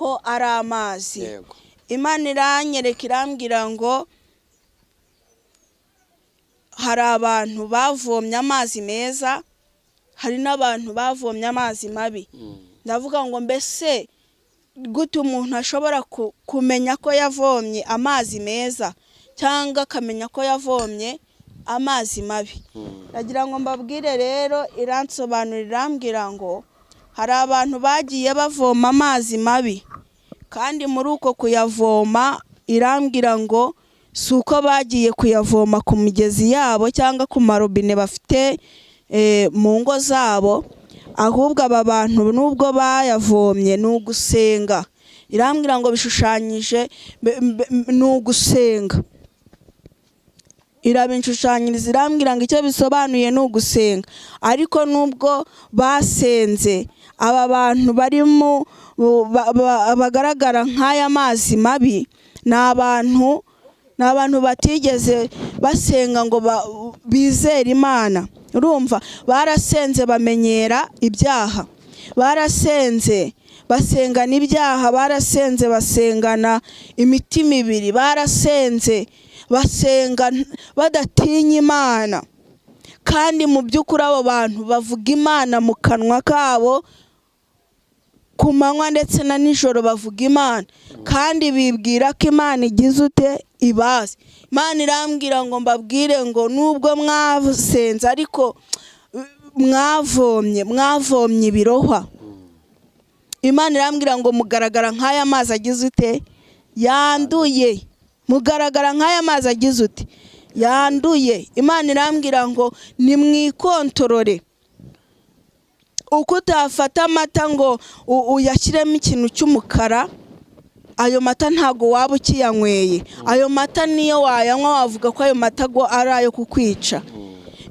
ko ari amazi. Yego. Imana iranyereka, irambwira ngo hari abantu bavomye amazi meza, hari n'abantu bavomye amazi mabi. Ndavuga ngo mbese gute umuntu ashobora kumenya ko yavomye amazi meza cyangwa akamenya ko yavomye amazi mabi? Ndagira ngo mbabwire rero, iransobanurira, irambwira ngo hari abantu bagiye bavoma amazi mabi, kandi muri uko kuyavoma irambwira ngo si uko bagiye kuyavoma ku migezi yabo cyangwa ku marobine bafite mu ngo zabo, ahubwo aba bantu nubwo bayavomye ni ugusenga. Irambwira ngo bishushanyije ni ugusenga. Irabinshushanyiriza, irambwira ngo icyo bisobanuye ni ugusenga. Ariko nubwo basenze, aba bantu barimo bagaragara nk'aya mazi mabi ni abantu batigeze basenga ngo bizere Imana. Urumva, barasenze bamenyera ibyaha, barasenze basengana ibyaha, barasenze basengana imitima ibiri, barasenze basenga badatinya Imana. Kandi mu by'ukuri abo bantu bavuga Imana mu kanwa kabo ku manywa ndetse na nijoro, bavuga Imana kandi bibwira ko Imana igize ute? Ibazi. Imana irambwira ngo mbabwire ngo nubwo mwasenze, ariko mwavomye ibirohwa. Imana irambwira ngo mugaragara nk'aya mazi agize ute? Yanduye. Mugaragara nk'aya mazi agize ute? Yanduye. Imana irambwira ngo nimwikontorore. Uko utafata amata ngo uyashyiremo ikintu cy'umukara, ayo mata ntabwo waba ukiyanyweye. Ayo mata niyo wayanywa wavuga ko ayo mata go ari ayo kukwica.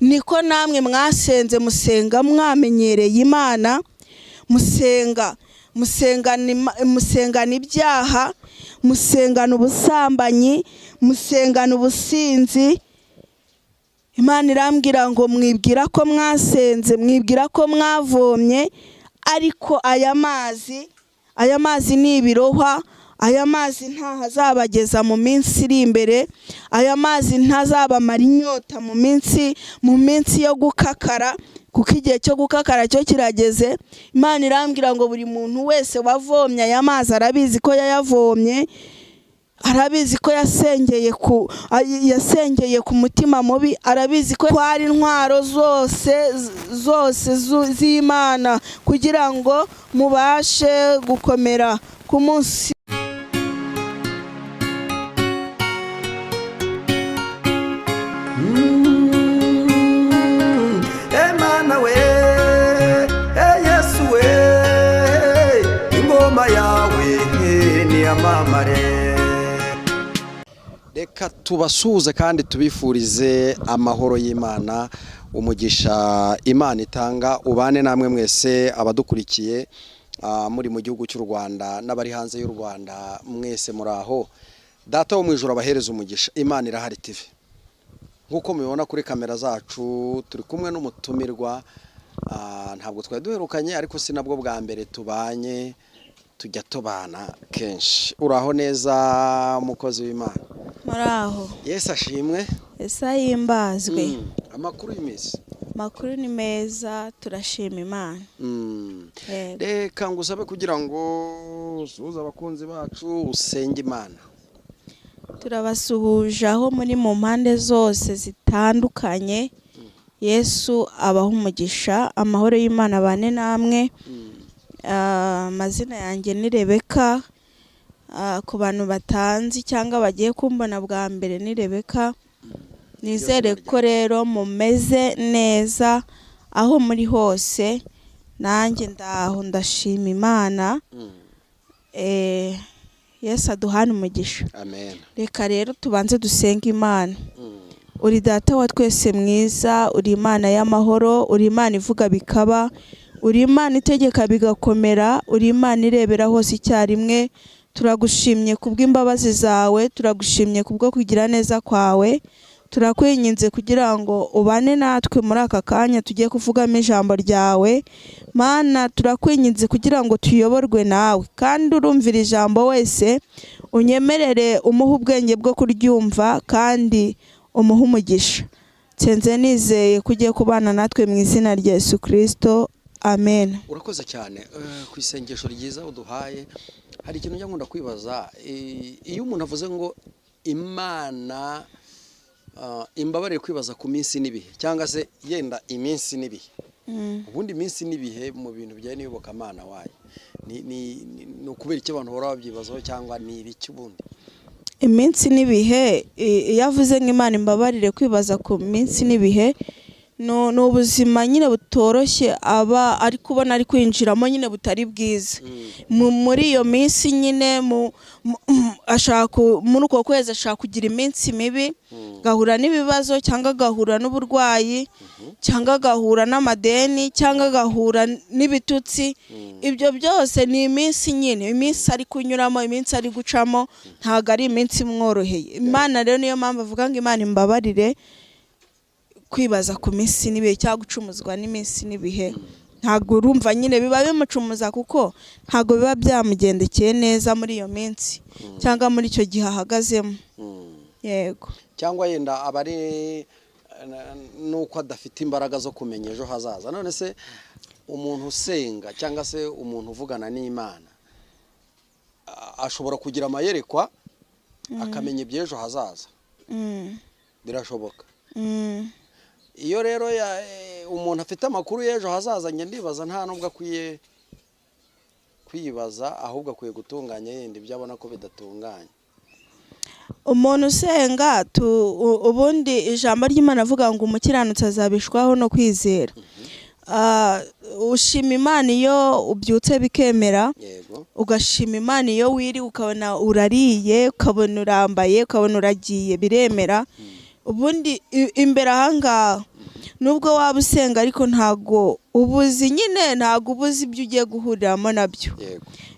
Niko namwe mwasenze, musenga mwamenyereye Imana, musenga musengana ibyaha, musengana ubusambanyi, musengana ubusinzi. Imana irambwira ngo mwibwira ko mwasenze, mwibwira ko mwavomye, ariko aya mazi ni ibirohwa. Aya mazi ntahazabageza mu minsi iri imbere. Aya mazi ntazabamara inyota mu minsi yo gukakara, kuko igihe cyo gukakara cyo kirageze. Imana irambwira ngo buri muntu wese wavomye aya mazi arabizi ko yayavomye, arabizi ko yasengeye ku mutima mubi, arabizi ko twari intwaro zose zose z'Imana kugira ngo mubashe gukomera ku munsi. Emana we, e Yesu we, ingoma yawe niyamamare. Reka tubasuhuze kandi tubifurize amahoro y'Imana, umugisha Imana itanga ubane namwe mwese abadukurikiye muri mu gihugu cy'u Rwanda n'abari hanze y'u Rwanda. Mwese muri aho, Data wo mu ijuru abahereza umugisha. Imana Irahari TV, nk'uko mubibona kuri kamera zacu, turi kumwe n'umutumirwa. Ntabwo twari duherukanye, ariko si nabwo bwa mbere tubanye, tujya tubana kenshi. Uraho neza, umukozi w'Imana? Muraho. Yesu ashimwe. Ese ahimbazwe. Amakuru y'iminsi? Amakuru ni meza, turashima Imana. Yego. Reka ngusabe kugira ngo usuhuze abakunzi bacu, usenge Imana. Turabasuhuje aho muri mu mpande zose zitandukanye. Yesu abaha umugisha, amahoro y'Imana abane namwe. Amazina yanjye ni Rebeka. Ku bantu batanzi cyangwa bagiye kumbona bwa mbere, ni Rebeka. Nizere ko rero mumeze neza aho muri hose. Nanjye ndaho, ndashima Imana. Yesu aduhane umugisha. Amen. Reka rero tubanze dusenge Imana. Uri Data wa twese mwiza, uri Imana y'amahoro, uri Imana ivuga bikaba, uri Imana itegeka bigakomera, uri Imana irebera hose icyarimwe. Turagushimye kubw'imbabazi zawe, turagushimye kubwo kugira neza kwawe. Turakwinginze kugira ngo ubane natwe muri aka kanya tugiye kuvugamo ijambo ryawe. Mana, turakwinginze kugira ngo tuyoborwe nawe, kandi urumvira ijambo wese unyemerere umuhe ubwenge bwo kuryumva kandi umuhe umugisha. Nsenze nizeye ko ugiye kubana natwe mu izina rya Yesu Kristo, amen. Urakoze cyane ku isengesho ryiza uduhaye. Hari ikintu njya nkunda kwibaza, iyo umuntu avuze ngo Imana imbabarire kwibaza ku minsi n'ibihe, cyangwa se yenda iminsi n'ibihe, ubundi iminsi n'ibihe mu bintu bijyanye n'iyobokamana wayo ni ukubera icyo abantu bahora babyibazaho, cyangwa ni ibiki ubundi? Iminsi n'ibihe, iyo avuze ngo Imana imbabarire kwibaza ku minsi n'ibihe, ni ubuzima nyine butoroshye aba ari kubona ari kwinjiramo nyine butari bwiza. Muri iyo minsi nyine ashaka muri uko kwezi ashaka kugira iminsi mibi, agahura n'ibibazo, cyangwa agahura n'uburwayi, cyangwa agahura n'amadeni, cyangwa agahura n'ibitutsi. Ibyo byose ni iminsi nyine, iminsi ari kunyuramo, iminsi ari gucamo, ntabwo ari iminsi imworoheye. Imana rero niyo mpamvu avuga ngo Imana imbabarire kwibaza ku minsi n'ibihe, cyangwa gucumuzwa n'iminsi n'ibihe. Ntabwo urumva nyine biba bimucumuza, kuko ntabwo biba byamugendekeye neza muri iyo minsi cyangwa muri icyo gihe ahagazemo. Yego. Cyangwa yenda aba ari nuko adafite imbaraga zo kumenya ejo hazaza. None se umuntu usenga cyangwa se umuntu uvugana n'Imana ashobora kugira amayerekwa akamenya iby'ejo hazaza? Birashoboka. Iyo rero umuntu afite amakuru y'ejo hazaza, njye ndibaza nta nubwo akwiye kwibaza, ahubwo akwiye gutunganya yenda ibyo abona ko bidatunganye. Umuntu usenga, ubundi ijambo ry'Imana avuga ngo umukiranutsi azabishwaho no kwizera. Ushima Imana iyo ubyutse bikemera, ugashima Imana iyo wiriwe ukabona urariye, ukabona urambaye, ukabona uragiye biremera. Ubundi imbere ahangaha nubwo waba usenga, ariko ntago ubuzi nyine, ntago ubuzi ibyo ugiye guhuriramo nabyo.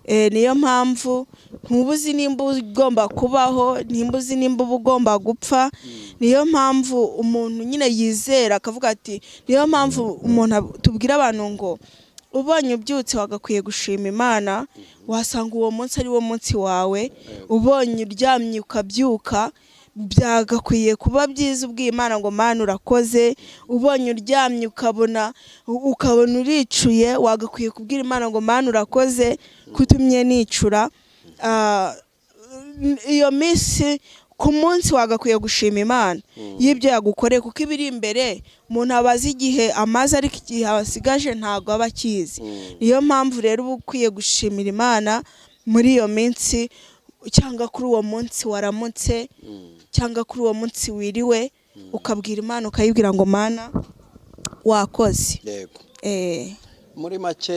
Niyo mpamvu ntubuzi nimba ugomba kubaho, nimba uzi nimba uba ugomba gupfa. Niyo mpamvu umuntu nyine yizera akavuga ati, niyo mpamvu umuntu tubwira abantu ngo ubonye ubyutse wagakwiye gushima Imana, wasanga uwo munsi ari wo munsi wawe. Ubonye uryamye ukabyuka, byagakwiye kuba byiza ubwiye Imana ngo Mana urakoze. Ubonye uryamye ukabona uricuye, wagakwiye kubwira Imana ngo Mana urakoze kutumye nicura. Iyo minsi ku munsi wagakwiye gushima Imana y'ibyo yagukoreye, kuko ibiri imbere umuntu aba azi igihe amaze, ariko igihe asigaje ntabwo aba akizi. Niyo mpamvu rero uba ukwiye gushimira Imana muri iyo minsi, cyangwa kuri uwo munsi waramutse, cyangwa kuri uwo munsi wiriwe, ukabwira Imana, ukayibwira ngo Mana wakoze. Yego. Muri make,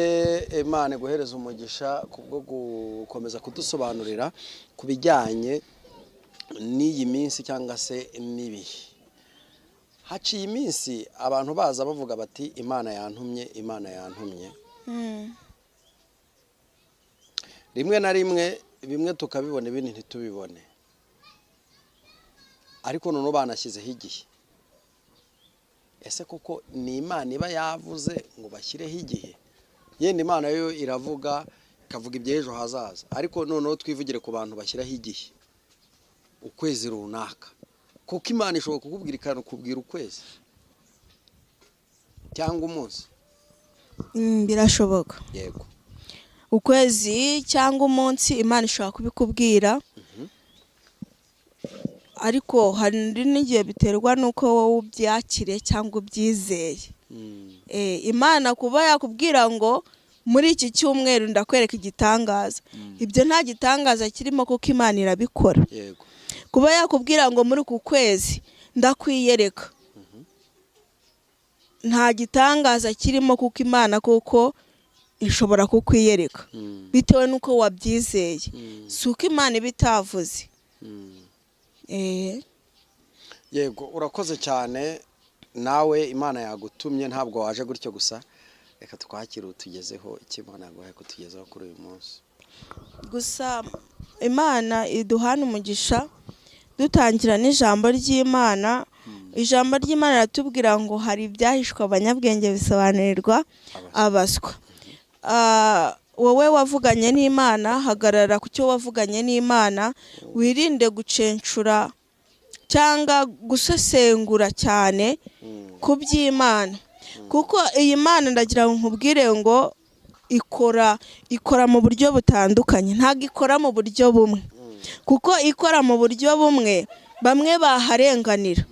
Imana iguhereza umugisha kubwo gukomeza kudusobanurira ku bijyanye n'iyi minsi cyangwa se n'ibihe. Haciye iminsi abantu baza bavuga bati Imana yantumye, Imana yantumye. Rimwe na rimwe bimwe tukabibona, ibindi ntitubibone, ariko noneho banashyizeho igihe. Ese koko ni Imana iba yavuze ngo bashyireho igihe? Yenda Imana yo iravuga, ikavuga iby'ejo hazaza, ariko noneho twivugire ku bantu bashyiraho igihe, ukwezi runaka, kuko Imana ishobora kukubwira ikanakubwira ukwezi cyangwa umunsi. Birashoboka. Yego. Ukwezi cyangwa umunsi Imana ishobora kubikubwira, ariko hari n'igihe biterwa n'uko wowe ubyakire cyangwa ubyizeye. Imana kuba yakubwira ngo muri iki cyumweru ndakwereka igitangaza, ibyo nta gitangaza kirimo kuko Imana irabikora. Yego. Kuba yakubwira ngo muri uku kwezi ndakwiyereka, nta gitangaza kirimo kuko Imana kuko ishobora kukwiyereka bitewe n'uko wabyizeye, si uko Imana iba itavuze. Yego, urakoze cyane. Nawe Imana yagutumye, ntabwo waje gutyo gusa. Reka twakire utugezeho icyo Imana yaguhaye kutugezaho kuri uyu munsi. Gusa Imana iduhana umugisha, dutangira n'ijambo ry'Imana. Ijambo ry'Imana riratubwira ngo hari ibyahishwe abanyabwenge bisobanurirwa abaswa. Wowe wavuganye n'Imana, hagarara ku cyo wavuganye n'Imana, wirinde gucencura cyangwa gusesengura cyane ku by'Imana, kuko iyi Mana, ndagira ngo nkubwire ngo ikora mu buryo butandukanye, ntabwo ikora mu buryo bumwe, kuko ikora mu buryo bumwe bamwe baharenganira,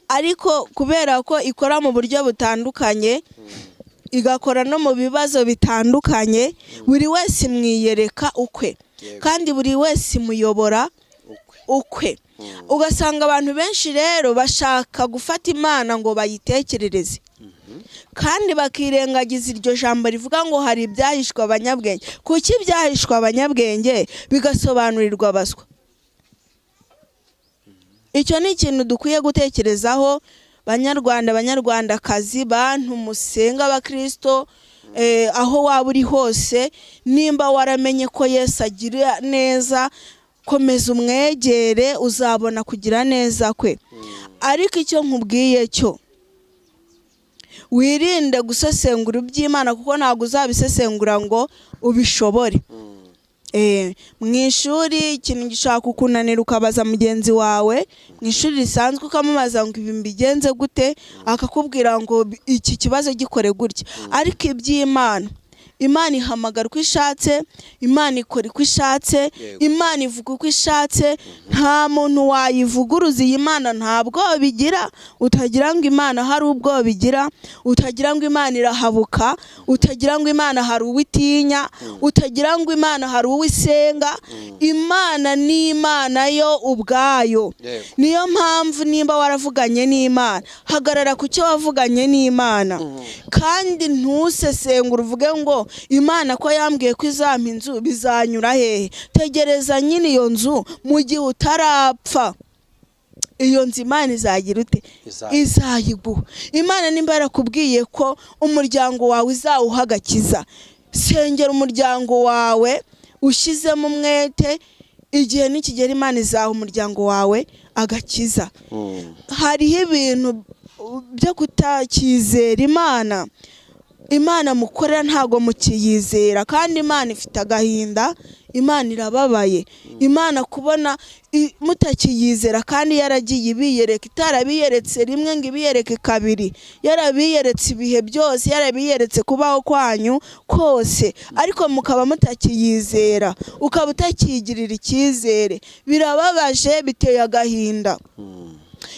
ariko kubera ko ikora mu buryo butandukanye, igakora no mu bibazo bitandukanye, buri wese imwiyereka ukwe, kandi buri wese imuyobora ukwe. Ugasanga abantu benshi rero bashaka gufata Imana ngo bayitekerereze, kandi bakirengagiza iryo jambo rivuga ngo hari ibyahishwe abanyabwenge. Kuki ibyahishwe abanyabwenge bigasobanurirwa abaswa? Icyo ni ikintu dukwiye gutekerezaho, Banyarwanda, Banyarwandakazi, bantu musenga, Abakirisito, aho waba uri hose, nimba waramenye ko Yesu agira neza, komeza umwegere, uzabona kugira neza kwe. Ariko icyo nkubwiye cyo, wirinde gusesengura iby'Imana, kuko ntabwo uzabisesengura ngo ubishobore. Mu ishuri ikintu gishobora kukunanira ukabaza mugenzi wawe mu ishuri risanzwe, ukamubaza ngo ibi mbigenze gute, akakubwira ngo iki kibazo gikore gutya. Ariko iby'Imana, Imana ihamagara uko ishatse, Imana ikora uko ishatse, Imana ivuga uko ishatse, nta muntu wayivuguruza. Iyi Mana nta bwoba igira, utagira ngo Imana hari ubwoba igira, utagira ngo Imana irahabuka, utagira ngo Imana hari uwo itinya, utagira ngo Imana hari uwo isenga. Imana ni Imana yo ubwayo. Niyo mpamvu nimba waravuganye n'Imana, hagarara ku cyo wavuganye n'Imana, kandi ntusesengure uvuge ngo Imana ko yambwiye ko izampa inzu bizanyura hehe. Tegereza nyine iyo nzu, mu gihe utarapfa iyo nzu Imana izagira ute? Izayiguha. Imana nimba yarakubwiye ko umuryango wawe izawuha agakiza, sengera umuryango wawe ushyizemo umwete, igihe nikigera Imana izaha umuryango wawe agakiza. Hariho ibintu byo kutakizera Imana. Imana mukorera ntabwo mukiyizera, kandi Imana ifite agahinda, Imana irababaye. Imana kubona mutakiyizera kandi yaragiye ibiyereka, itarabiyeretse rimwe ngo ibiyereke kabiri, yarabiyeretse ibihe byose, yarabiyeretse kubaho kwanyu kose, ariko mukaba mutakiyizera, ukaba utakiyigirira icyizere. Birababaje, biteye agahinda.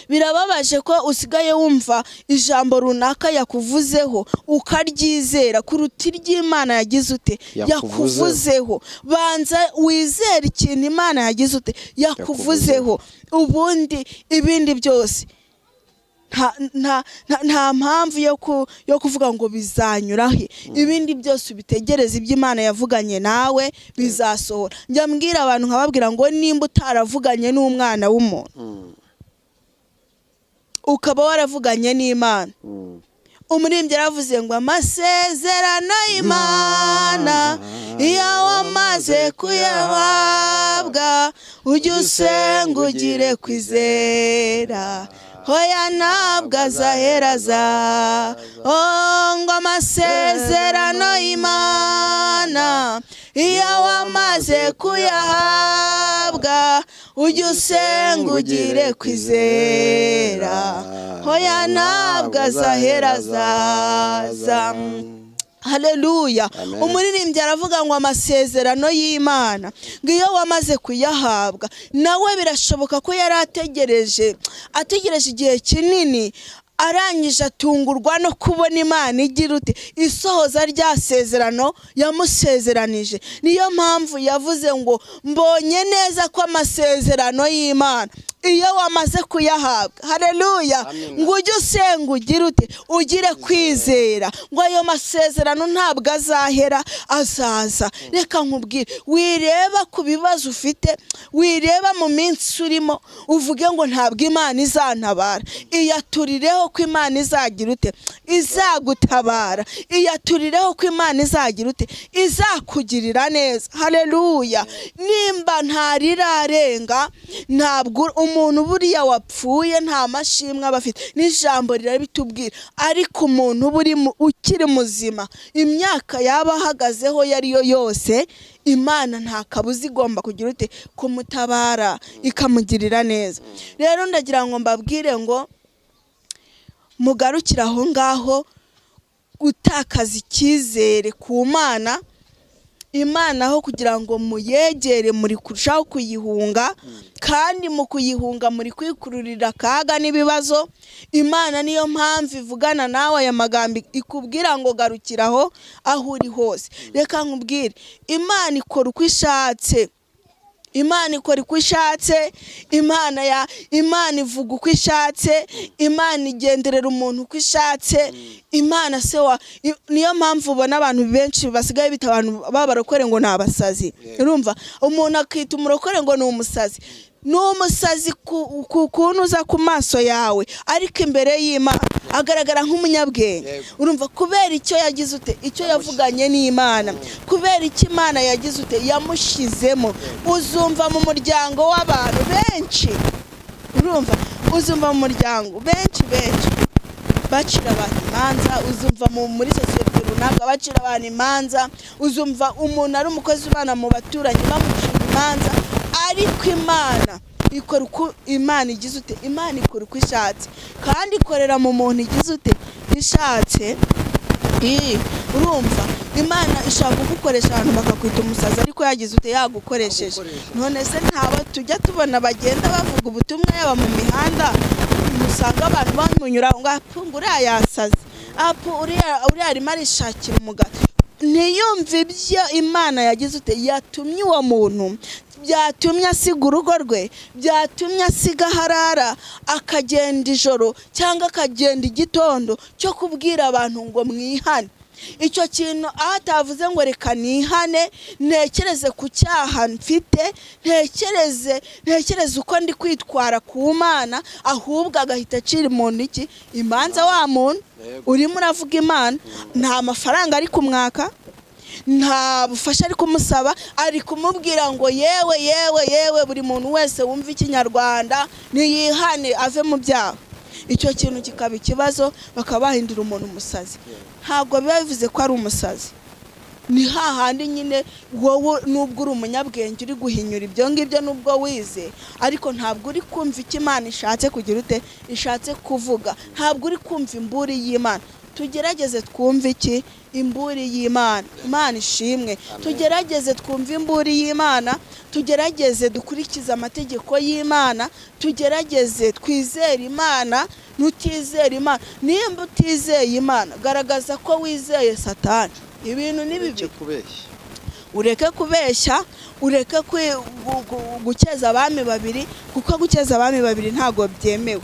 Birababaje ko usigaye wumva ijambo runaka yakuvuzeho ukaryizera kuruta iry'Imana yagize ute? Yakuvuzeho. Yakuvuzeho. Banza wizere ikintu Imana yagize ute? Yakuvuzeho, ubundi ibindi byose nta mpamvu yo kuvuga ngo bizanyura he. Ibindi byose ubitegereze, ibyo Imana yavuganye nawe bizasohora. Njya mbwira abantu nkababwira ngo nimba utaravuganye n'umwana w'umuntu, ukaba waravuganye n'Imana. Umuririmbyi yaravuze ngo amasezerano y'Imana iyo wamaze kuyahabwa, ujye usenga ugire kwizera, hoya ntabwo azahera aza. Oh, ngo amasezerano y'Imana iyo wamaze kuyahabwa, ujye usenga ugire kwizera, hoya ntabwo azahera azaza. Haleluya. Amen. Umuririmbyi aravuga ngo amasezerano y'Imana, ngo iyo wamaze kuyahabwa, nawe birashoboka ko yari ategereje igihe kinini, arangije atungurwa no kubona Imana igira ute? Isohoza rya sezerano yamusezeranije. Niyo mpamvu yavuze ngo mbonye neza ko amasezerano y'Imana iyo wamaze kuyahabwa, haleluya, Amen. ngo ujye usenga ugire ute? Ugire kwizera, ngo ayo masezerano ntabwo azahera azaza. Reka nkubwire, wireba ku bibazo ufite, wireba mu minsi urimo uvuge ngo ntabwo Imana izantabara. Iyaturireho ko Imana izagira ute? Izagutabara. Iyaturireho ko Imana izagira ute? Izakugirira neza. Haleluya. Nimba ntarirarenga, ntabwo Umuntu buriya wapfuye nta mashimwe aba afite, n'ijambo rirabitubwira. Ariko umuntu uba ukiri muzima, imyaka yaba ahagazeho iyo ari yo yose, Imana nta kabuza igomba kugira ute kumutabara, ikamugirira neza. Rero ndagira ngo mbabwire ngo mugarukire aho ngaho, gutakaza icyizere ku Mana. Imana aho kugira ngo muyegere muri kurushaho kuyihunga, kandi mu kuyihunga muri kwikururira akaga n'ibibazo. Imana niyo mpamvu ivugana nawe aya magambo, ikubwira ngo garukiraho aho uri hose. Reka nkubwire, Imana ikora uko ishatse, Imana ikora uko ishatse, Imana ivuga uko ishatse, Imana igenderera umuntu uko ishatse. Imana se wa niyo mpamvu ubona abantu benshi basigaye bita abantu b'abarokore ngo ni abasazi. Urumva umuntu akita umurokore ngo ni umusazi. Ni umusazi ku kuntu uza ku maso yawe, ariko imbere y'Imana agaragara nk'umunyabwenge. Urumva kubera icyo yagize ute, icyo yavuganye n'Imana, kubera icyo Imana yagize ute yamushyizemo. Uzumva mu muryango w'abantu benshi, urumva uzumva mu muryango benshi benshi bacira abantu imanza, uzumva muri sosiyete runaka bacira abantu imanza, uzumva umuntu ari umukozi ubana mu baturanyi bamucira imanza. Ariko Imana ikora uko Imana igize ute, Imana ikora uko ishatse, kandi ikorera mu muntu igize ute ishatse. Urumva Imana ishaka kugukoresha abantu bakakwita umusazi, ariko yagize ute yagukoresheje. None se ntabo tujya tubona bagenda bavuga ubutumwa yaba mu mihanda, usanga abantu bamunyura ngo apu ngo uriya yasaze, apu uriya arimo arishakira umugati. Ntiyumve ibyo Imana yagize ute yatumye uwo muntu, byatumye asiga urugo rwe, byatumye asiga aharara, akagenda ijoro cyangwa akagenda igitondo cyo kubwira abantu ngo mwihane. Icyo kintu aho atavuze ngo reka nihane, ntekereze ku cyaha mfite, ntekereze uko ndi kwitwara ku Mana, ahubwo agahita acira umuntu iki imanza. Wa muntu urimo uravuga Imana, nta mafaranga ari kumwaka, nta bufasha ari kumusaba, ari kumubwira ngo yewe yewe yewe, buri muntu wese wumva ikinyarwanda niyihane ave mu byaha. Icyo kintu kikaba ikibazo, bakaba bahindura umuntu umusazi. Ntabwo biba bivuze ko ari umusazi, ni hahandi nyine wowe nubwo uri umunyabwenge uri guhinyura ibyo ngibyo, nubwo wize, ariko ntabwo uri kumva icyo Imana ishatse kugira ute, ishatse kuvuga, ntabwo uri kumva imburi y'Imana. Tugerageze twumve iki imburi y'Imana. Imana ishimwe. Tugerageze twumve imburi y'Imana, tugerageze dukurikize amategeko y'Imana, tugerageze twizere Imana. Nutizera Imana, nimba utizeye Imana, garagaza ko wizeye Satani. Ibintu ni bibi. Ureke kubeshya, ureke gukeza abami babiri, kuko gukeza abami babiri ntabwo byemewe.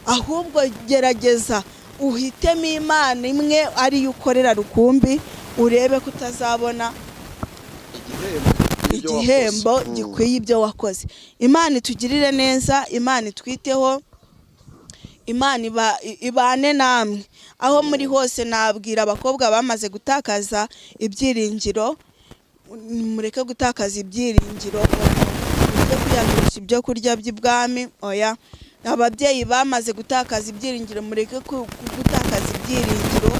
Ahubwo gerageza uhitemo Imana imwe ariyo ukorera rukumbi, urebe ko utazabona igihembo gikwiye ibyo wakoze. Imana itugirire neza, Imana itwiteho, Imana ibane namwe aho muri hose. Nabwira abakobwa bamaze gutakaza ibyiringiro, mureke gutakaza ibyiringiro, mureke kwiyandurisha ibyo kurya by'ibwami. Oya, ababyeyi bamaze gutakaza ibyiringiro, mureke gutakaza ibyiringiro,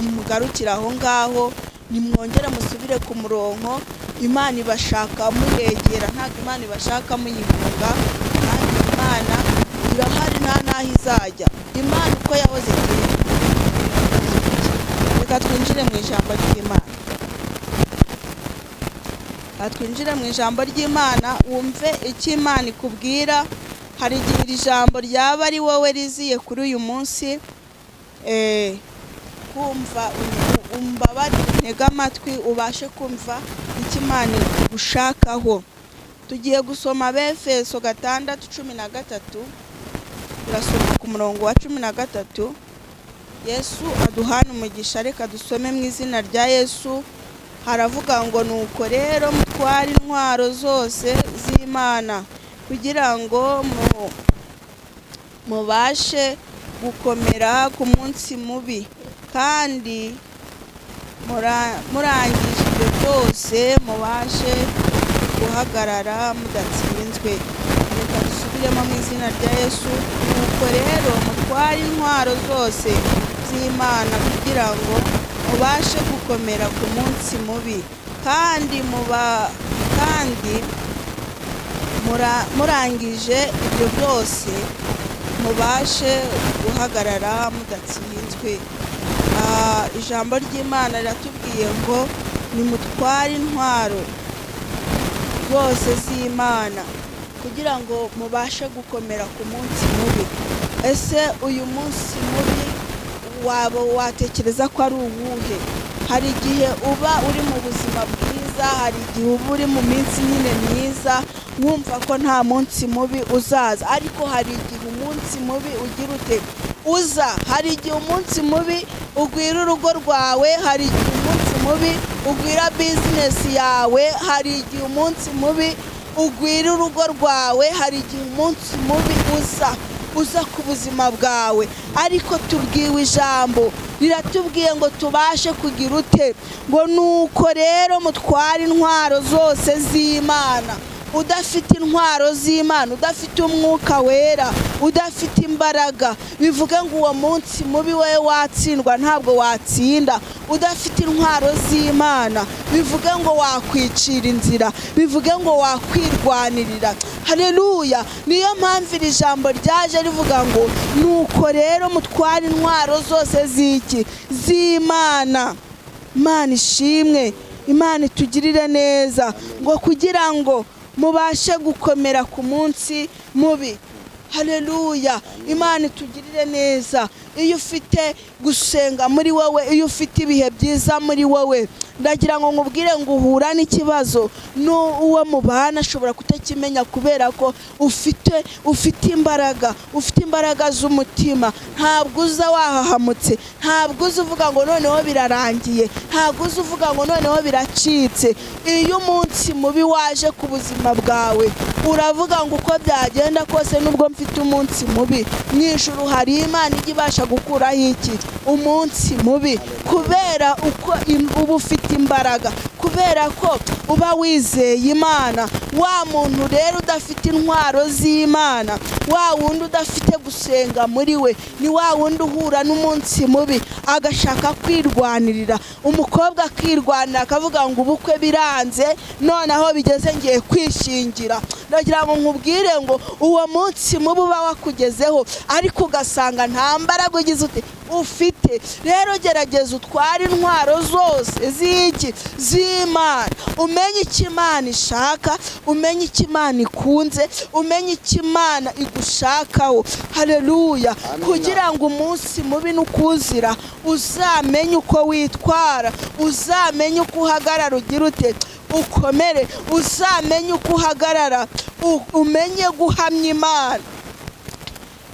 nimugarukire aho ngaho, nimwongere musubire ku murongo. Imana ibashaka muyegera, ntabwo Imana ibashaka muyihunga, kandi Imana irahari nta n'aho izajya. Imana uko yahoze kera. Reka twinjire mu ijambo ry'Imana. Twinjire mu ijambo ry'Imana, wumve icyo Imana ikubwira. Hari igihe iri jambo ryaba ari wowe riziye kuri uyu munsi, kumva umbabarire, untege amatwi ubashe kumva icyo Imana igushakaho. Tugiye gusoma Abefeso 6:13, turasoma ku murongo wa 13. Yesu aduhane umugisha. Reka dusome mu izina rya Yesu. Haravuga ngo nuko rero mutware intwaro zose z'Imana, kugira ngo mubashe gukomera ku munsi mubi, kandi murangije ibyo byose mubashe guhagarara mudatsinzwe. Reka dusubiremo mu izina rya Yesu. Nuko rero mutware intwaro zose z'Imana kugira ngo mubashe gukomera ku munsi mubi, kandi muba kandi murangije ibyo byose mubashe guhagarara mudatsinzwe. Ijambo ry'Imana riratubwiye ngo nimutware intwaro zose z'Imana kugira ngo mubashe gukomera ku munsi mubi. Ese uyu munsi mubi waba watekereza ko ari uwuhe? Hari igihe uba uri mu buzima bwiza, hari igihe uba uri mu minsi nyine myiza, wumva ko nta munsi mubi uzaza, ariko hari igihe umunsi mubi ugira ute? Uza. Hari igihe umunsi mubi ugwira urugo rwawe, hari igihe umunsi mubi ugwira bizinesi yawe, hari igihe umunsi mubi ugwira urugo rwawe, hari igihe umunsi mubi uza ku buzima bwawe. Ariko tubwiwe ijambo riratubwiye ngo tubashe kugira ute? Ngo nuko rero mutware intwaro zose z'Imana. Udafite intwaro z'Imana, udafite umwuka wera, udafite imbaraga, bivuge ngo uwo munsi mubi wowe watsindwa, ntabwo watsinda. Udafite intwaro z'Imana, bivuge ngo wakwicira inzira, bivuge ngo wakwirwanirira. Haleluya! Niyo mpamvu iri jambo ryaje rivuga ngo nuko rero mutware intwaro zose z'iki? Z'Imana. Imana ishimwe, Imana itugirire neza, ngo kugira ngo mubashe gukomera ku munsi mubi. Haleluya! Imana itugirire neza. Iyo ufite gusenga muri wowe, iyo ufite ibihe byiza muri wowe, ndagira ngo nkubwire ngo uhura n'ikibazo n'uwo mubana ashobora kutakimenya, kubera ko ufite imbaraga, ufite imbaraga z'umutima. Ntabwo uza wahahamutse, ntabwo uza uvuga ngo noneho birarangiye, ntabwo uza uvuga ngo noneho biracitse. Iyo umunsi mubi waje ku buzima bwawe, uravuga ngo uko byagenda kose, nubwo mfite umunsi mubi, mu ijuru hari Imana ijya ibasha gukuraho iki? Umunsi mubi. Kubera uko uba ufite imbaraga, kubera ko uba wizeye Imana. Wa muntu rero udafite intwaro z'Imana, wa wundi udafite gusenga muri we, ni wa wundi uhura n'umunsi mubi agashaka kwirwanirira. Umukobwa akirwanira akavuga ngo ubukwe biranze, noneho bigeze ngiye kwishingira. Ndagira ngo nkubwire ngo uwo munsi mubi uba wakugezeho, ariko ugasanga nta mbaraga ugize ute? Ufite. Rero gerageza utware intwaro zose z'iki? Z'Imana. Umenye icyo Imana ishaka, umenye icyo Imana ikunze, umenye icyo Imana igushakaho. Haleluya! Amina. Kugira ngo umunsi mubi nukuzira uzamenye uko witwara, uzamenye uko uhagarara ugira ute? Ukomere. Uzamenye uko uhagarara, umenye guhamya Imana.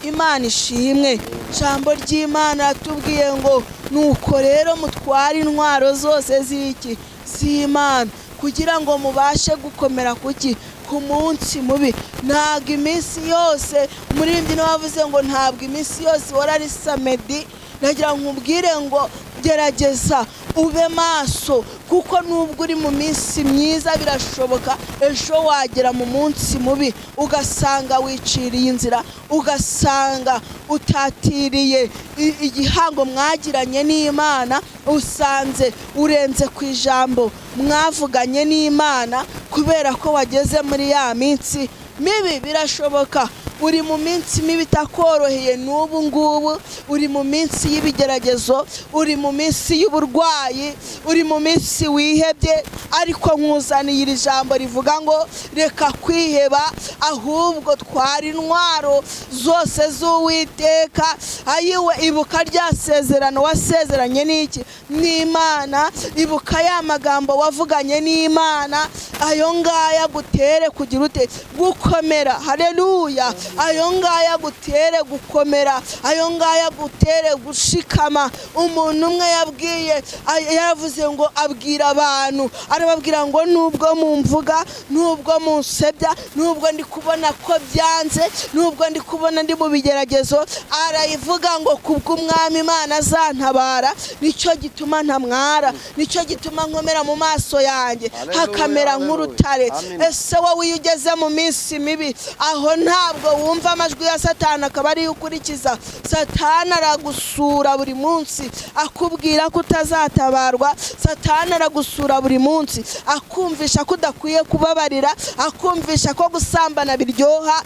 Imana ishimwe. Ijambo ry'Imana ratubwiye ngo nuko rero mutware intwaro zose z'iki? Z'Imana, kugira ngo mubashe gukomera kuki? Ku munsi mubi. Ntabwo iminsi yose, umuririmbyi niwe wavuze ngo ntabwo iminsi yose ihora ari samedi. Ndagira ngo nkubwire ngo gerageza ube maso, kuko nubwo uri mu minsi myiza, birashoboka ejo wagera mu munsi mubi, ugasanga wiciriye inzira, ugasanga utatiriye igihango mwagiranye n'Imana, usanze urenze ku ijambo mwavuganye n'Imana kubera ko wageze muri ya minsi mibi. Birashoboka uri mu minsi mibi itakoroheye n'ubu ngubu, uri mu minsi y'ibigeragezo, uri mu minsi y'uburwayi, uri mu minsi wihebye, ariko nkuzaniye iri jambo rivuga ngo reka kwiheba, ahubwo twara intwaro zose z'Uwiteka. Ayiwe, ibuka rya sezerano wasezeranye n'iki? N'Imana. Ibuka ya magambo wavuganye n'Imana, ayo ngayo agutere kugira ute? Gukomera. Haleluya! Ayo ngayo agutere gukomera, ayo ngayo agutere gushikama. Umuntu umwe yabwiye, yaravuze ngo abwira abantu, arababwira ngo nubwo mumvuga, nubwo munsebya, nubwo ndi kubona ko byanze, nubwo ndi kubona ndi mu bigeragezo, arayivuga ngo kubw'Umwami Imana azantabara, nicyo gituma ntamwara, nicyo gituma nkomera mu maso yanjye Haleluya, hakamera haleluya. nk'urutare. Amen. Ese wowe iyo ugeze mu minsi mibi, aho ntabwo wumva amajwi ya Satani akaba ariyo ukurikiza? Satani aragusura buri munsi akubwira ko utazatabarwa. Satani aragusura buri munsi akumvisha ko udakwiye kubabarira, akumvisha ko gusambana biryoha,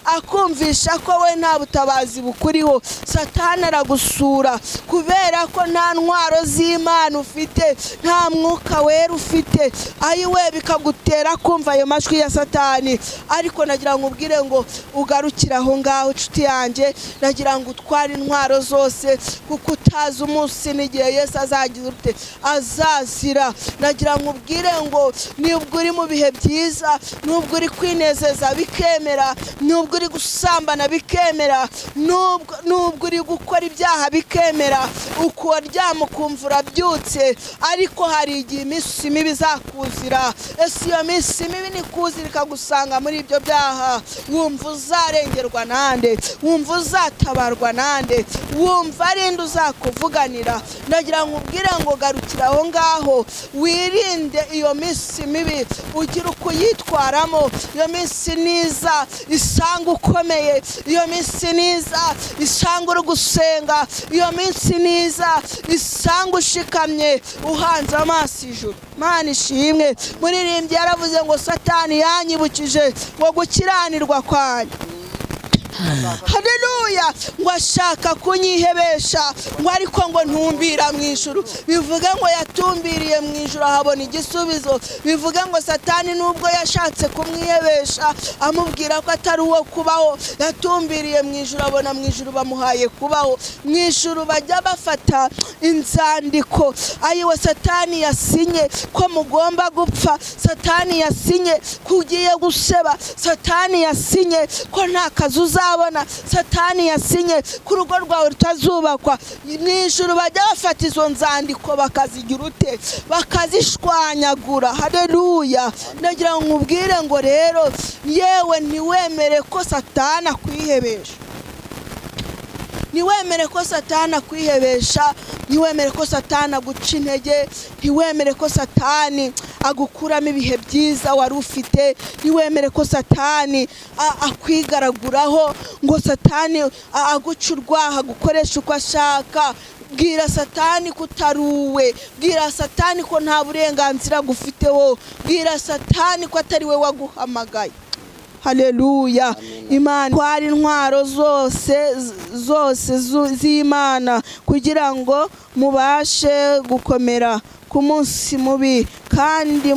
akumvisha ko we nta butabazi bukuriho. Satani aragusura kubera ko nta ntwaro z'Imana ufite, nta Mwuka Wera ufite. Ayiwe, bikagutera kumva ayo majwi ya Satani. Ariko nagira ngo ubwire ngo ugarukire aho ngaho, inshuti yanjye. Nagira ngo utware intwaro zose, kuko utazi umunsi n'igihe Yesu azagira ute, azazira. Nagira ngo ubwire ngo nubwo uri mu bihe byiza, nubwo uri kwinezeza bikemera, nubwo uri gusambana bikemera, nubwo uri gukora ibyaha bikemera, ukuryama ukumva urabyutse, ariko hari igihe iminsi mibi izakuzira. Ese iyo minsi mibi nikuzira ikagusanga muri ibyo byaha, wumva uzarengerwa nande? Wumva uzatabarwa nande? Wumva ari nde uzakuvuganira? Ndagira ngo ubwire ngo garukira aho ngaho, wirinde iyo minsi mibi, ugire uko uyitwaramo. Iyo minsi niza isanga ukomeye, iyo minsi niza isanga uri gusenga, iyo minsi niza isanga ushikamye uhanze amaso ijuru. Mana ishimwe. Muririmbyi yaravuze ngo Satani yanyibukije ngo gukiranirwa kwanjye, haleluya, ngo ashaka kunyihebesha, ngo ariko ngo ntumbira mu ijuru. Bivuge ngo yatumbiriye mu ijuru ahabona igisubizo. Bivuge ngo Satani nubwo yashatse kumwihebesha amubwira ko atari uwo kubaho, yatumbiriye mu ijuru abona mu ijuru bamuhaye kubaho. Mu ijuru bajya bafata inzandiko, ayiwe, Satani yasinye ko mugomba gupfa, Satani yasinye ko ugiye guseba, Satani yasinye ko nta kazi uzabona, Satani yasinye ko urugo rwawe rutazubakwa. Mu ijuru bajya bafata izo nzandiko bakazigira ute? Bakazishwanyagura. Haleluya. Ndagira ngo nkubwire ngo rero yewe, ntiwemere ko Satani akwihebesha, ntiwemere ko Satani akwihebesha, ntiwemere ko Satani aguca intege, ntiwemere ko Satani agukuramo ibihe byiza wari ufite, ntiwemere ko Satani akwigaraguraho, ngo Satani aguce urwaha, agukoresha uko ashaka. Bwira Satani ko utari uwe, bwira Satani ko nta burenganzira agufiteho, bwira Satani ko atari we waguhamagaye. Haleluya. Imana twari intwaro zose zose z'Imana kugira ngo mubashe gukomera ku munsi mubi, kandi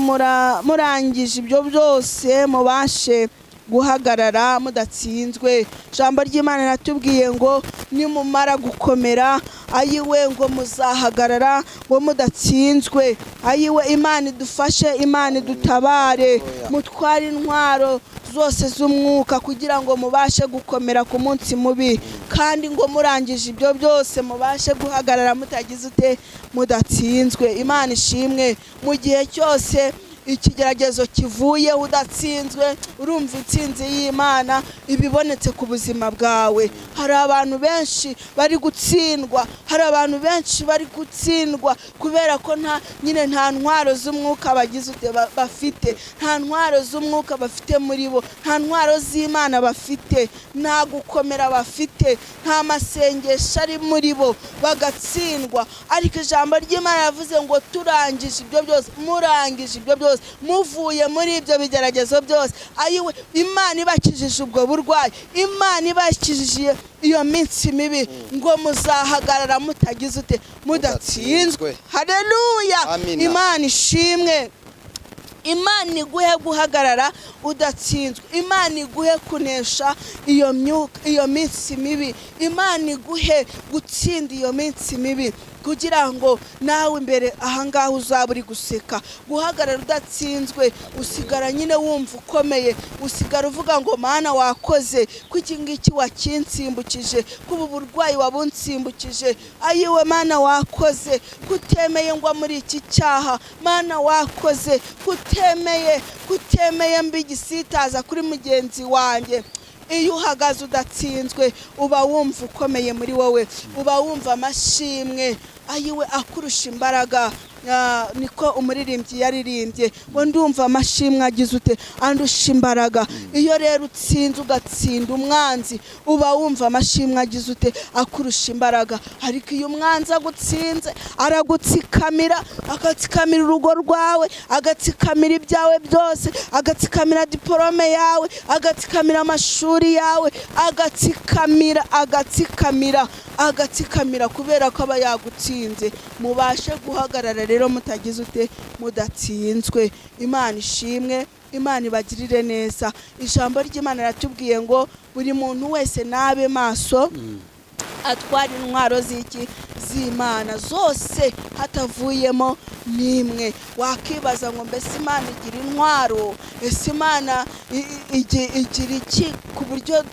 murangije ibyo byose mubashe guhagarara mudatsinzwe. Ijambo ry'Imana riratubwiye ngo nimumara gukomera, ayiwe, ngo muzahagarara ngo mudatsinzwe. Ayiwe, Imana idufashe, Imana idutabare. Mutware intwaro zose z'umwuka kugira ngo mubashe gukomera ku munsi mubi, kandi ngo murangije ibyo byose mubashe guhagarara mutagize ute? Mudatsinzwe. Imana ishimwe. Mu gihe cyose ikigeragezo kivuyeho udatsinzwe, urumva intsinzi y'Imana ibibonetse ku buzima bwawe. Hari abantu benshi bari gutsindwa, hari abantu benshi bari gutsindwa kubera ko nta nyine nta ntwaro z'umwuka bagize ute? Bafite. Nta ntwaro z'umwuka bafite muri bo, nta ntwaro z'Imana bafite, nta gukomera bafite, nta masengesho ari muri bo, bagatsindwa. Ariko ijambo ry'Imana yavuze ngo turangije ibyo byose, murangije ibyo byose, muvuye muri ibyo bigeragezo byose, ayiwe, Imana ibakijije ubwo burwayi, Imana ibakijije iyo minsi mibi, ngo muzahagarara mutagize ute? Mudatsinzwe. Mudatsinzwe. Haleluya. Amina. Imana ishimwe. Imana iguhe guhagarara udatsinzwe, Imana iguhe kunesha iyo myuka, iyo minsi mibi, Imana iguhe gutsinda iyo minsi mibi. kugira ngo nawe imbere ahangaha uzaba uri guseka. Guhagarara udatsinzwe, usigara nyine wumva ukomeye, usigara uvuga ngo Mana wakoze, ko iki ngiki wakinsimbukije, ko ubu burwayi wabunsimbukije, ayiwe Mana wakoze, kutemeye ngwa muri iki cyaha, Mana wakoze, kutemeye mbi igisitaza kuri mugenzi wanjye. Iyo uhagaze udatsinzwe uba wumva ukomeye muri wowe, uba wumva amashimwe ayiwe akurusha imbaraga. Niko umuririmbyi yaririmbye ngo ndumva amashimwe agize ute, andusha imbaraga. Iyo rero utsinze ugatsinda umwanzi, uba wumva amashimwe agize ute, akurusha imbaraga. Ariko iyo umwanzi agutsinze, aragutsikamira, agatsikamira urugo rwawe, agatsikamira ibyawe byose, agatsikamira diporome yawe, agatsikamira amashuri yawe, agatsikamira agatsikamira agatsikamira, kubera ko aba yagutsinze. Mubashe guhagarara rero mutagize ute, mudatsinzwe. Imana ishimwe, Imana ibagirire neza. Ijambo ry'Imana riratubwiye ngo buri muntu wese nabe maso, atwara intwaro z'iki, z'Imana zose, hatavuyemo n'imwe. Wakibaza ngo mbese Imana igira intwaro? Ese Imana igira iki ku buryo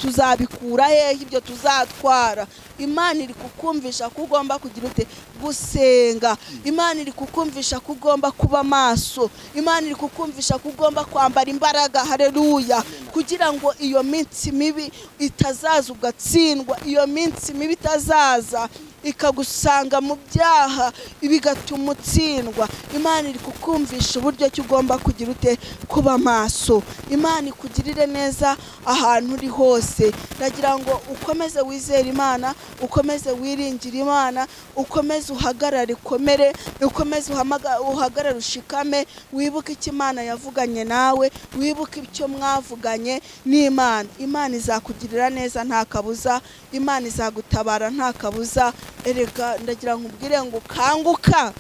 tuzabikura hehe ibyo tuzatwara? Imana iri kukumvisha ko ugomba kugira ute, gusenga. Imana iri kukumvisha ko ugomba kuba maso. Imana iri kukumvisha ko ugomba kwambara imbaraga. Haleluya! Kugira ngo iyo minsi mibi itazaza ugatsindwa, iyo minsi mibi itazaza ikagusanga mu byaha bigatuma utsindwa. Imana iri kukumvisha uburyo ki ugomba kugira ute, kuba maso. Imana ikugirire neza ahantu uri hose. Ndagira ngo ukomeze wizere Imana, ukomeze wiringire Imana, ukomeze uhagarare ukomere, ukomeze uhagarare ushikame, wibuke icyo Imana yavuganye nawe, wibuke icyo mwavuganye n'Imana. Imana izakugirira neza nta kabuza, Imana izagutabara nta kabuza. Erega ndagira ngo ubwire ngo kanguka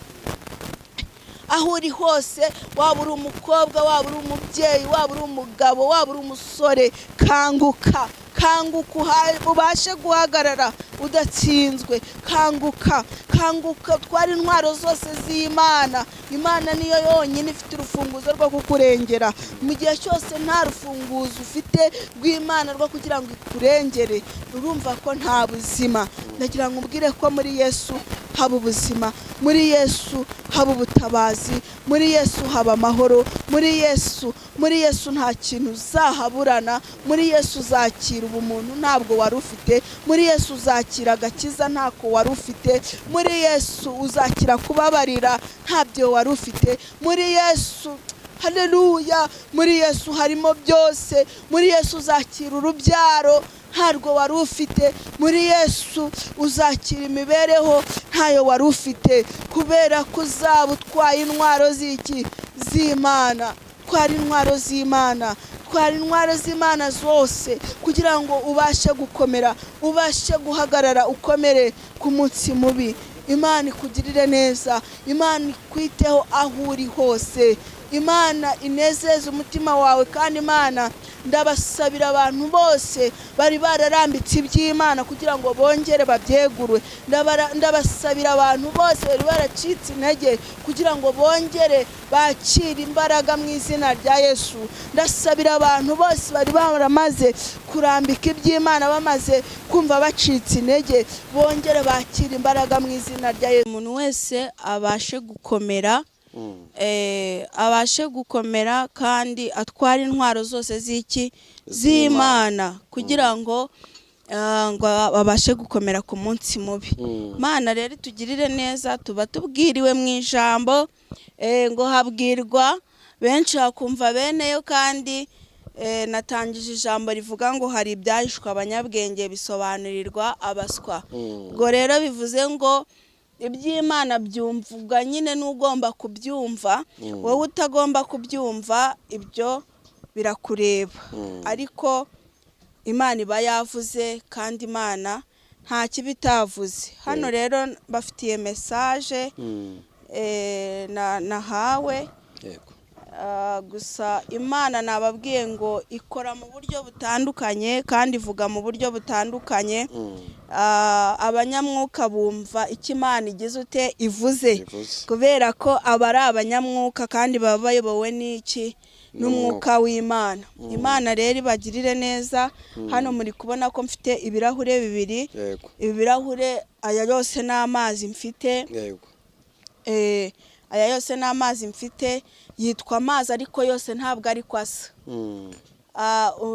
aho uri hose, waba uri umukobwa, waba uri umubyeyi, waba uri umugabo, waba uri umusore, kanguka, kanguka ubashe guhagarara udatsinzwe. Kanguka, kanguka, twara intwaro zose z'Imana. Imana niyo yonyine ifite urufunguzo rwo kukurengera. Mu gihe cyose nta rufunguzo ufite rw'Imana rwo kugira ngo ikurengere, urumva ko nta buzima. Ndagira ngo ubwire ko muri Yesu haba ubuzima, muri Yesu haba ubutabazi, muri Yesu haba amahoro, muri Yesu, muri Yesu nta kintu uzahaburana, muri Yesu uzakira ubumuntu ntabwo wari ufite, muri Yesu uzakira agakiza ntako wari ufite, muri Yesu uzakira kubabarira ntabyo wari ufite, muri Yesu, haleluya, muri Yesu harimo byose, muri Yesu uzakira urubyaro ntarwo wari ufite, muri Yesu uzakira imibereho ntayo wari ufite, kubera ko uzaba utwaye intwaro z'iki, z'Imana. Twara intwaro z'Imana, twara intwaro z'Imana zose, kugira ngo ubashe gukomera, ubashe guhagarara ukomere ku munsi mubi. Imana ikugirire neza, Imana ikwiteho aho uri hose, Imana inezeze umutima wawe. Kandi Imana, ndabasabira abantu bose bari bararambitse iby'Imana kugira ngo bongere babyegurwe. Ndabasabira abantu bose bari baracitse intege kugira ngo bongere bakire imbaraga mu izina rya Yesu. Ndasabira abantu bose bari baramaze kurambika iby'Imana, bamaze kumva bacitse intege, bongere bakire imbaraga mu izina rya Yesu. Umuntu wese abashe gukomera, abashe gukomera kandi atwara intwaro zose z'iki, z'Imana, kugira ngo ngo babashe gukomera ku munsi mubi. Imana rero itugirire neza. Tuba tubwiriwe mu ijambo, ngo habwirwa benshi hakumva beneyo. Kandi natangije ijambo rivuga ngo hari ibyahishwe abanyabwenge bisobanurirwa abaswa. Ubwo rero bivuze ngo iby'Imana byumvwa nyine n'ugomba kubyumva, wowe utagomba kubyumva ibyo birakureba. Ariko Imana iba yavuze, kandi Imana nta kibi itavuze. Hano rero bafitiye message nahawe. Gusa Imana nababwiye ngo ikora mu buryo butandukanye kandi ivuga mu buryo butandukanye. Abanyamwuka bumva icyo Imana igize ute ivuze, Ivuze. kubera ko aba ari abanyamwuka kandi baba bayobowe n'iki? N'umwuka w'Imana. Imana rero ibagirire neza. Hano muri kubona ko mfite ibirahure bibiri. Ibi birahure aya yose ni amazi mfite. Aya yose ni amazi mfite, yitwa amazi ariko yose ntabwo ari ko asa.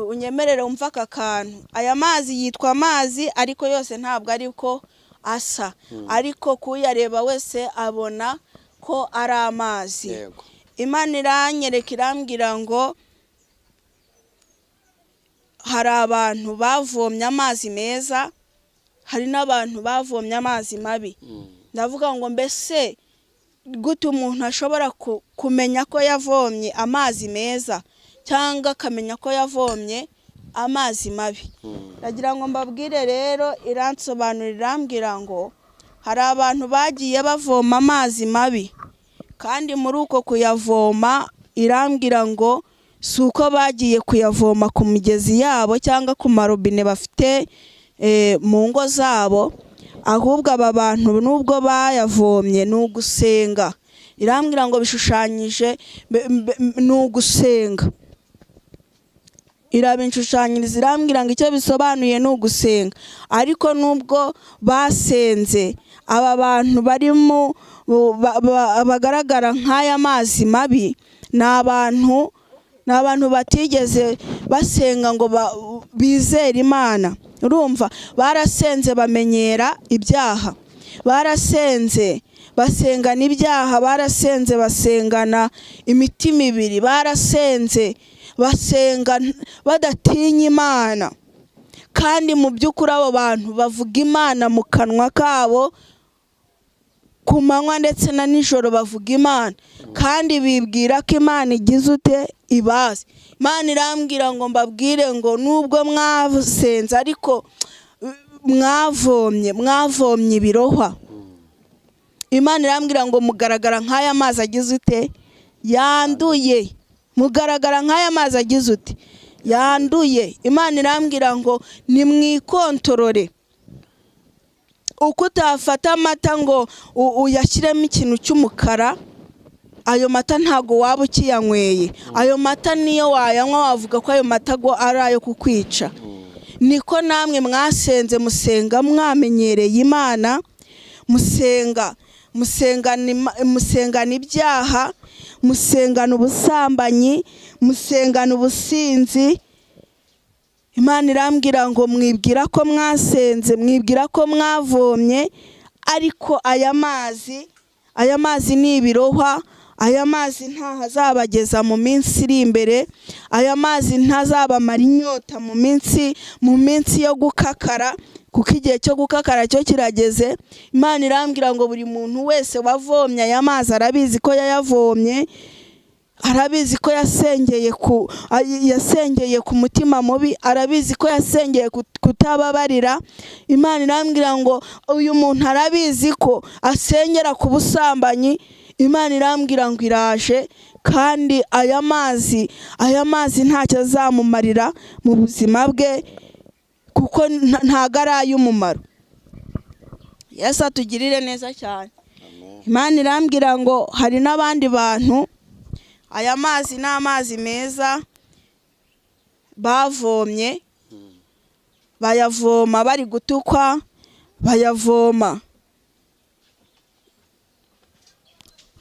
Unyemerere wumve aka kantu. Aya mazi yitwa amazi ariko yose ntabwo ari ko asa, ariko kuyareba wese abona ko ari amazi. Imana iranyereka, irambwira ngo hari abantu bavomye amazi meza, hari n'abantu bavomye amazi mabi. Ndavuga ngo mbese gute umuntu ashobora kumenya ko yavomye amazi meza cyangwa akamenya ko yavomye amazi mabi? Ndagira ngo mbabwire rero, iransobanurira, irambwira ngo hari abantu bagiye bavoma amazi mabi, kandi muri uko kuyavoma irambwira ngo si uko bagiye kuyavoma ku migezi yabo cyangwa ku marobine bafite mu ngo zabo, ahubwo aba bantu nubwo bayavomye ni ugusenga. Irambwira ngo bishushanyije ni ugusenga. Irabinshushanyiriza, irambwira ngo icyo bisobanuye ni ugusenga. Ariko nubwo basenze, aba bantu barimo bagaragara nk'aya mazi mabi ni abantu batigeze basenga ngo bizere Imana. Urumva, barasenze bamenyera ibyaha, barasenze basengana ibyaha, barasenze basengana imitima ibiri, barasenze basenga badatinya Imana. Kandi mu by'ukuri abo bantu bavuga Imana mu kanwa kabo ku manywa ndetse na nijoro, bavuga Imana kandi bibwira ko Imana igize ute? Ibazi. Imana irambwira ngo mbabwire ngo nubwo mwasenze ariko mwavomye ibirohwa. Imana irambwira ngo mugaragara nk'aya mazi agize ute? Yanduye. Mugaragara nk'aya mazi agize ute? Yanduye. Imana irambwira ngo nimwikontorore. Uko utafata amata ngo uyashyiremo ikintu cy'umukara, ayo mata ntago waba ukiyanyweye. Ayo mata niyo wayanywa wavuga ko ayo mata go ari ayo kukwica. Niko namwe mwasenze, musenga mwamenyereye Imana, musenga musengana ibyaha, musengana ubusambanyi, musengana ubusinzi. Imana irambwira ngo mwibwira ko mwasenze, mwibwira ko mwavomye, ariko aya mazi ni ibirohwa. Aya mazi ntahazabageza mu minsi iri imbere. Aya mazi ntazabamara inyota mu minsi yo gukakara, kuko igihe cyo gukakara cyo kirageze. Imana irambwira ngo buri muntu wese wavomye aya mazi arabizi ko yayavomye, arabizi ko yasengeye ku mutima mubi, arabizi ko yasengeye kutababarira. Imana irambwira ngo uyu muntu arabizi ko asengera ku busambanyi. Imana irambwira ngo iraje, kandi aya mazi ntacyo azamumarira mu buzima bwe, kuko ntago ari ay'umumaro. Yesu atugirire neza cyane. Imana irambwira ngo hari n'abandi bantu aya mazi ni amazi meza bavomye, bayavoma bari gutukwa, bayavoma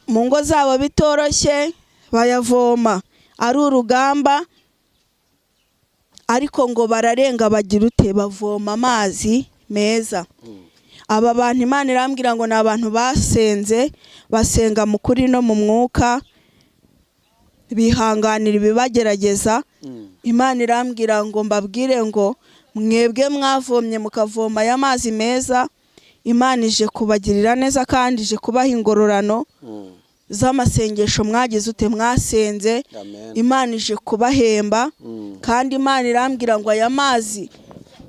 mu ngo zabo bitoroshye, bayavoma ari urugamba, ariko ngo bararenga, bagira ute? Bavoma amazi meza. Aba bantu Imana irambwira ngo ni abantu basenze, basenga mu kuri no mu mwuka, bihanganira ibibagerageza. Imana irambwira ngo mbabwire ngo mwebwe mwavomye, mukavoma aya mazi meza, Imana ije kubagirira neza kandi ije kubaha ingororano z'amasengesho mwagize ute? Mwasenze. Amen. Imana ije kubahemba. Kandi Imana irambwira ngo aya mazi,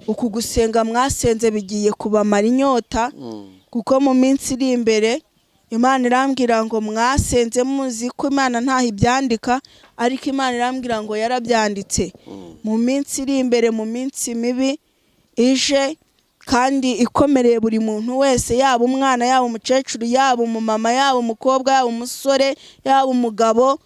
uku gusenga mwasenze bigiye kubamara inyota, kuko mu minsi iri imbere Imana irambwira ngo mwasenze muzi ko Imana ntaho ibyandika, ariko Imana irambwira ngo yarabyanditse. Mu minsi iri imbere, mu minsi mibi ije Kandi ikomereye buri muntu wese, yaba umwana, yaba umukecuru, yaba umumama, yaba umukobwa, yaba umusore, yaba umugabo.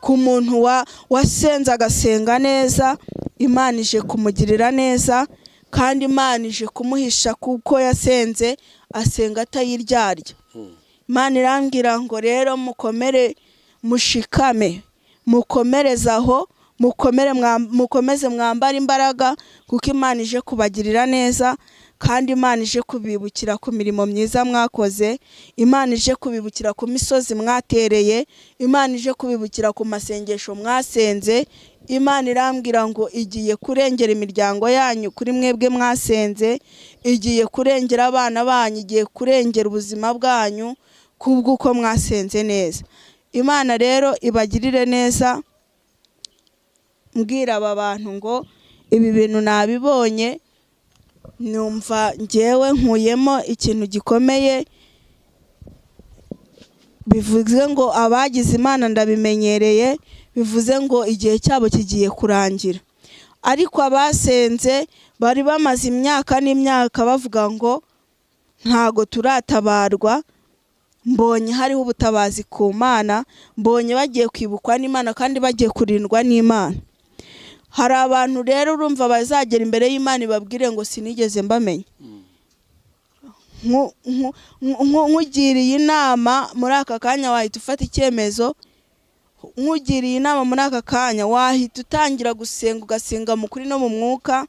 Ku muntu wasenze agasenga neza, Imana ije kumugirira neza, kandi Imana ije kumuhisha kuko yasenze asenga atayiryarya. Imana irambwira ngo rero mukomere, mushikame, mukomereze aho, mukomere, mukomeze mwambare imbaraga, kuko Imana ije kubagirira neza, kandi Imana ije kubibukira ku mirimo myiza mwakoze, Imana ije kubibukira ku misozi mwatereye, Imana ije kubibukira ku masengesho mwasenze. Imana irambwira ngo igiye kurengera imiryango yanyu kuri mwebwe mwasenze, igiye kurengera abana banyu, igiye kurengera ubuzima bwanyu kubw'uko mwasenze neza. Imana rero ibagirire neza. Mbwira aba bantu ngo ibi bintu nabibonye, numva ngewe nkuyemo ikintu gikomeye, bivuze ngo abagize Imana ndabimenyereye, bivuze ngo igihe cyabo kigiye kurangira. Ariko abasenze bari bamaze imyaka n'imyaka bavuga ngo ntago turatabarwa, mbonye hariho ubutabazi ku Mana, mbonye bagiye kwibukwa n'Imana kandi bagiye kurindwa n'Imana. Hari abantu rero urumva bazagera imbere y'Imana ibabwire ngo sinigeze mbamenya. Nkugiriye inama muri aka kanya wahita ufata icyemezo, nkugiriye inama muri aka kanya wahita utangira gusenga, ugasenga mu kuri no mu mwuka.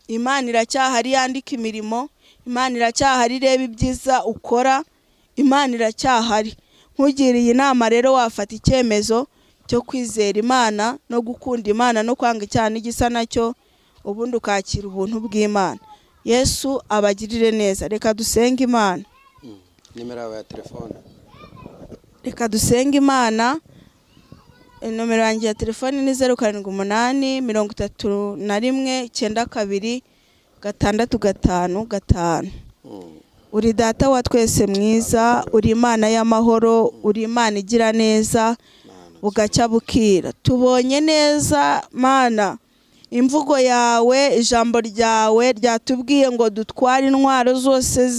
Imana iracyahari yandika imirimo, Imana iracyahari ireba ibyiza ukora, Imana iracyahari. Nkugiriye inama rero wafata icyemezo cyo kwizera Imana no gukunda Imana no kwanga icyaha n'igisa nacyo, ubundi ukakira ubuntu bw'Imana. Yesu abagirire neza. Reka dusenge Imana. Nimero yawe ya telefone? Reka dusenge Imana. Nomero yanjye ya telefone ni 078 31 92 6 5 5. Uri Data wa twese mwiza, uri Imana y'amahoro, uri Imana igira neza bugacya bukira. Tubonye neza Mana imvugo yawe, ijambo ryawe ryatubwiye ngo dutware intwaro zose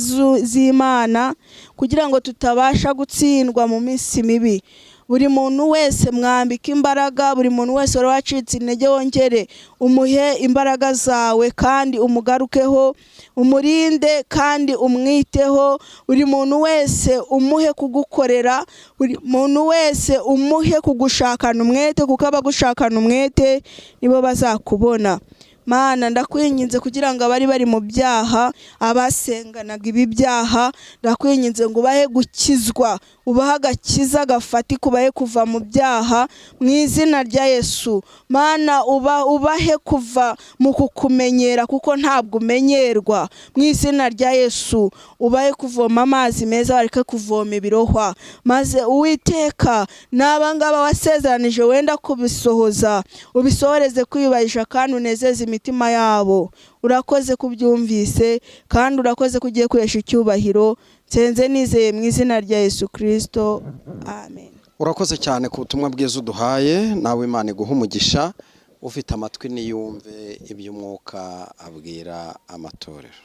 z'Imana kugira ngo tutabasha gutsindwa mu minsi mibi. Buri muntu wese mwambike imbaraga, buri muntu wese wari wacitse intege wongere umuhe imbaraga zawe kandi umugarukeho, umurinde kandi umwiteho. Buri muntu wese umuhe kugukorera, buri muntu wese umuhe kugushakana umwete, kuko abagushakana umwete nibo bazakubona. Mana ndakwinginze kugira ngo abari bari mu byaha, abasenganaga ibi byaha, ndakwinginze ngo ubahe gukizwa, ubahe agakiza gafatika, ubahe kuva mu byaha mu izina rya Yesu. Mana ubahe kuva mu kukumenyera, kuko ntabwo umenyerwa, mu izina rya Yesu. Ubahe kuvoma amazi meza, bareke kuvoma ibirohwa, maze Uwiteka n'aba ngaba wasezeranije wenda kubisohoza, ubisohoreze kwiyubahisha kandi unezeze imitima yabo. Urakoze kubyumvise kandi urakoze ko ugiye kwihesha icyubahiro. Nsenze nizeye mu izina rya Yesu Kristo, amen. Urakoze cyane ku butumwa bwiza uduhaye, nawe Imana iguhe umugisha. Ufite amatwi niyumve iby'umwuka abwira amatorero.